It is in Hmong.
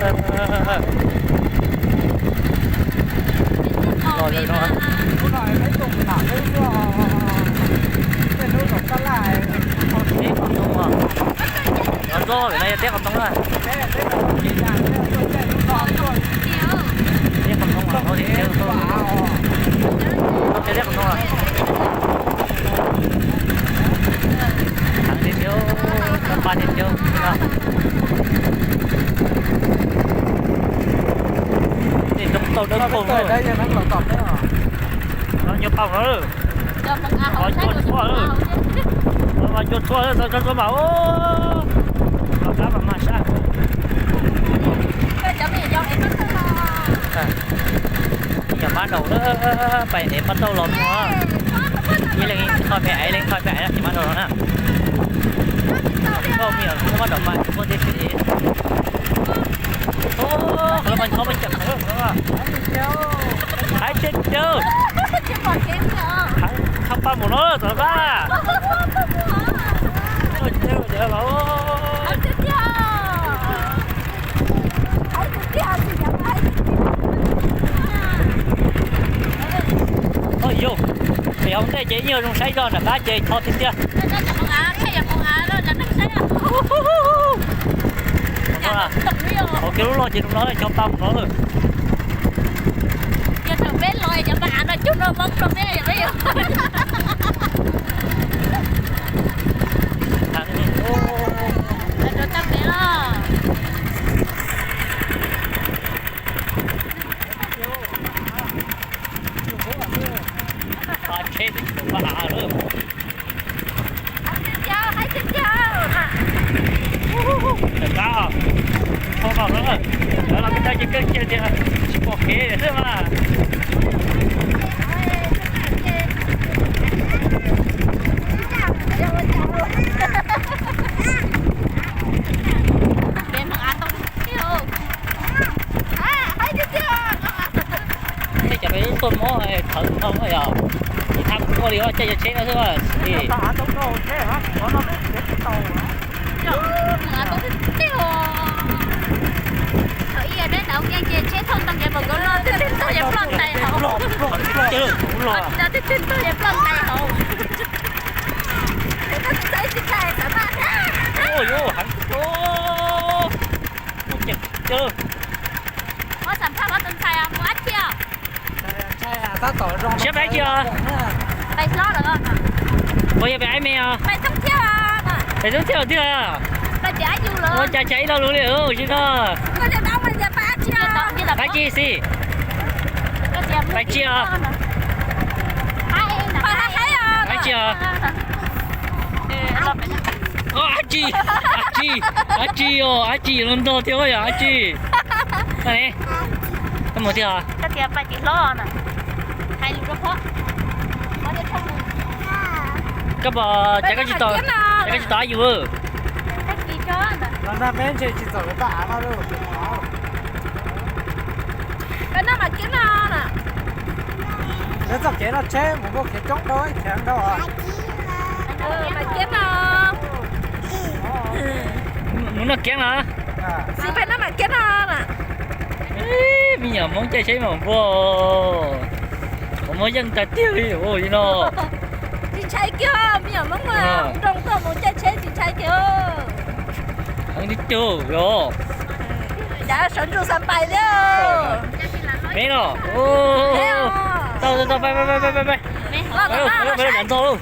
Los zaum no. Lub no peb tuaj mus nram lub, tej lub tom tab laj, teb qos ntoo os. Los txog pem no yog teb qos ntoo na. Teb qos ntoo los no tiag tiag. Teb qos ntoo os. Heev tiag tiag, tau pa tiag tiag. Tej roob tauj dawb paug na. Los ncua paug no. Los ncua txhua, los ncua txhua, txhua txhua mas. Los kab mas mag sab. Yog pab daus, pab ev pab tauj los mus. Ib leeg thoj peb ev, ib leeg thoj peb ev, ces pab daus los na. Nkauj me nyuam pab daus mas muaj tib si. Qhov no mas nyob peb cawm qhov no. Haib tiag tiag. Thaj pa mus no txog pab. Oj yog, ces hauv ntej ces yeej zoo saib zog, nram qab ces tho tiag tiag. Hauv kiag lub loj ces zoo no, cov pa mus no lawm. Yog thaum peb los cov pa av no cug noj moob rau peb, peb yuav rau tag peb los. Pa tsheb twb tsis pom pa av lawm. Rov qab, tsis tshua los no, lawv los kawg ntawd ces kawg kiag tias tsis pom kev xwb mas. Tej cov peb tuaj mob thawv ntau yog, tsis tau ua li caij yog tsheb no xwb. Thaum ib neb ntaus nkeeg ces tsheb thauj ntoo ces npaum nkaus no, tej teg ntug ces ploj ntais hauv. Tej teg ntug ces ploj ntais hauv. Ua yuav heev. Muaj xam phaj ob tug ntxhais mus dab tsi os? Siab pais dab tsi os? Pais hlob lawm. Puas yog pais aib me os? Pais thoob thiab os. Pais thoob thiab os twg os? Ua cas tsis ib lo lus li tsis no. Dab tsi xij? Pais tsi os? Pais tsi os? Dab tsi? Dab tsi? Dab tsi os? Dab tsi los ntog thiab yog dab tsi? Koj mus tiag os? Koj pom cas koj tsis tau, cas koj tsis tau ab yus? Txoj kev no tsheb mus nkaus kev coob dhau ib chev dhau. Mus noj kiab no. Me nyuam Hmoob caij tsheb mas npua, Hmoob yeej tag tiag li no. Tsis ntshai kiag, me nyuam Hmoob nroo tuaj mus caij tsheb tsis ntshai kiag. Heev li cug yog. Cav sawv ntsug xa pais thiab. Me no. Tau tau tau, pais pais pais pais. Pais lawm pais lawm, ntog.